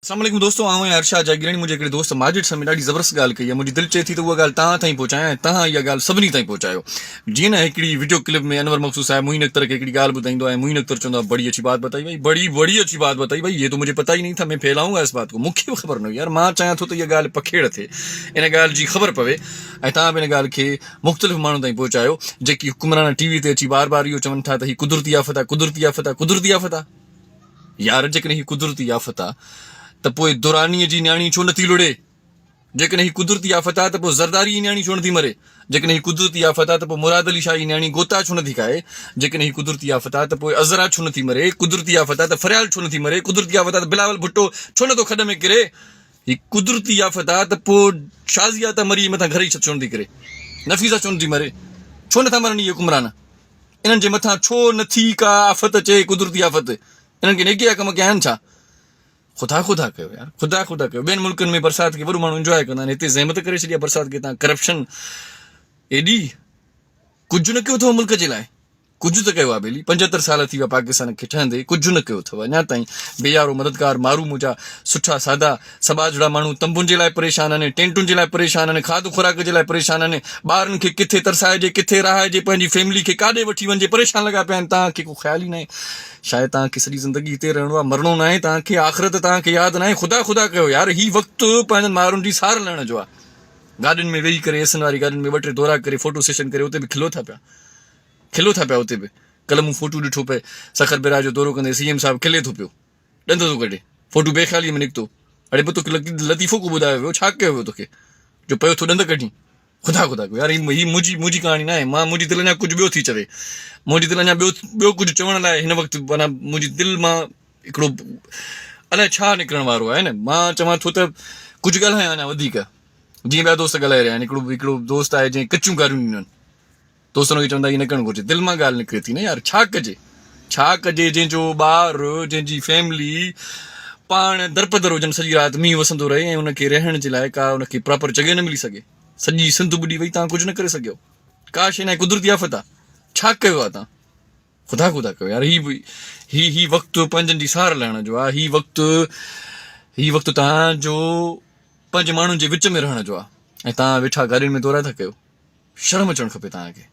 السلام عليڪم دوستو آئون آهيان ارشاد جاگيراڻي منهنجي هڪڙي دوست ماجد سمي ڏاڍي زبردست ڳالهه ڪئي آهي منهنجي دل چئي ٿي ته اها ڳالهه توهان تائين پهچايان ۽ توهان اها ڳالهه سڀني تائين پهچايو جيئن نه هڪڙي وڊيو ڪلپ ۾ انور مقصود صاحب معين اختر کي هڪڙي ڳالهه ٻڌائيندو آهي معين اختر چوندو آهي بڙي اڇي بات بتائي ڀائي بڙي بڙي اڇي بات بتائي ڀائي يي تو مجهي پتا ئي نهين ٿا مين ڦيلائون گا اس بات ڪو مون کي به خبر نه هئي يار مان چاهيان ٿو ته اها ڳالهه پکيڙ ٿئي ان ڳالهه جي خبر پوي ۽ توهان به ان ڳالهه کي مختلف ماڻهن تائين پهچايو جيڪي حڪمران ٽي وي تي اچي بار بار اهو چون ٿا ته هي قدرتي آفت آهي قدرتي آفت آهي قدرتي آفت آهي يار جيڪڏهن هي قدرتي آفت آ ته پوء درانيء جي نياڻي ڇو نٿي لڙي؟ جيڪڏهن هي قدرتي آفت آ ته پوء زرداريء جي نياڻي ڇو نٿي مري؟ جيڪڏهن هي قدرتي آفت آ ته پوء مراد علي شاهه جي نياڻي گوتا ڇو نٿي کائي؟ جيڪڏهن هي قدرتي آفت آ ته پوء عذرا ڇو نٿي مري؟ قدرتي آفت آ ته فريال ڇو نٿي مري؟ قدرتي آفت آ ته بلاول ڀٽو ڇو نٿو کڏ ۾ ڪري؟ هي قدرتي آفت آ ته پوء شازيه ته مري مٿان گهر جي ڇت ڇو نٿي ڪري؟ نفيسه ڇو نٿي مري؟ ڇو نٿا مرن اهي حڪمران؟ انهن جي مٿان ڇو نه ٿي ڪا آفت اچي قدرتي آفت انهن کي نيڪي جا ڪم ڪيا آهن ڇا خدا خدا ڪيو يار خدا خدا ڪيو ٻين ملڪن ۾ برسات کي وڏو ماڻهو انجواء ڪندا آهن هتي زحمت ڪري ڇڏي آهي برسات کي تان ڪرپشن ايڏي ڪجهه نه ڪيو اٿو ملڪ جي لاء ڪجهه ته ڪيو آهي ٻيلي 75 سال ٿي ويا پاڪستان کي ٺهندي ڪجهه نه ڪيو اٿو اڃا تائين بي يارو مددگار مارو منهنجا سٺا سادا سٻاجهڙا ماڻهو تنبن جي لاء پريشان آهن، ٽينٽن جي لاء پريشان آهن، کاڌ خوراڪ جي لاء پريشان آهن، ٻارن کي ڪٿي ترسائجي، ڪٿي رهائجي، پنهنجي فيملي کي ڪاڏي وٺي وڃجي، پريشان لڳا پيا آهن، توهان کي ڪو خيال ئي ناهي، شايد توهان کي سڄي زندگي هتي رهڻو آهي، مرڻو ناهي توهان کي، آخرت توهان کي ياد ناهي، خدا خدا ڪيو يار هي وقت پنهنجن مائرن جي سار لهڻ جو آهي، گاڏين ۾ ويهي ڪري ايسن واري گاڏين ۾ ٻه ٽي دورا ڪري فوٽو سيشن ڪري اتي به کلو ٿا پيا کلو ٿا پيا اتي به ڪلهه مون فوٽو ڏٺو پئي سکر بئراج جو دورو ڪندي سي ايم صاحب کلي ٿو پيو. ڏند ٿو ڪڍي. فوٽو بي خياليء ۾ نڪتو. اڙي پوء توکي لطيفو ڪو ٻڌايو ويو؟ ڇا ڪيو ويو توکي جو پيو ٿو ڏند ڪڍين؟ خدا خدا ڪيو يار هي منهنجي منهنجي ڪهاڻي ناهي. مان منهنجي دل اڃا ڪجهه ٻيو ٿي چوي. منهنجي دل اڃا ٻيو ٻيو ڪجهه چوڻ لاء هن وقت معنيٰ منهنجي دل مان هڪڙو الائي ڇا نڪرڻ وارو آهي نه. مان چوان ٿو ته ڪجهه ڳالهايان اڃا وڌيڪ. جيئن ٻيا دوست ڳالهائي رهيا آهن. هڪڙو هڪڙو دوست آهي جنهن ڪچيون گاريون ڏنيون آهن. دوستن کي چوندا ائين نه ڪرڻ گهرجي دل مان ڳالهه نڪري ٿي نه يار ڇا ڪجي ڇا ڪجي جنهن جو ٻار جنهن جي فيملي پاڻ درپدر هجن سڄي رات مينهن وسندو رهي ۽ ان کي رهڻ جي لاء ڪا ان کي پراپر جڳهه نه ملي سگهي سڄي سنڌ ٻڏي وئي تان ڪجهه نه ڪري سگهيو ڪا شي نه قدرتي آفت آ ڇا ڪيو آ تان خدا خدا ڪيو يار هي هي هي وقت پنهنجن جي سار لهڻ جو آ هي وقت هي وقت تان جو پنهنجي ماڻهن جي وچ ۾ رهڻ جو آ ۽ تان ويٺا گاڏين ۾ دورا ٿا ڪيو شرم اچڻ کپي توهان کي.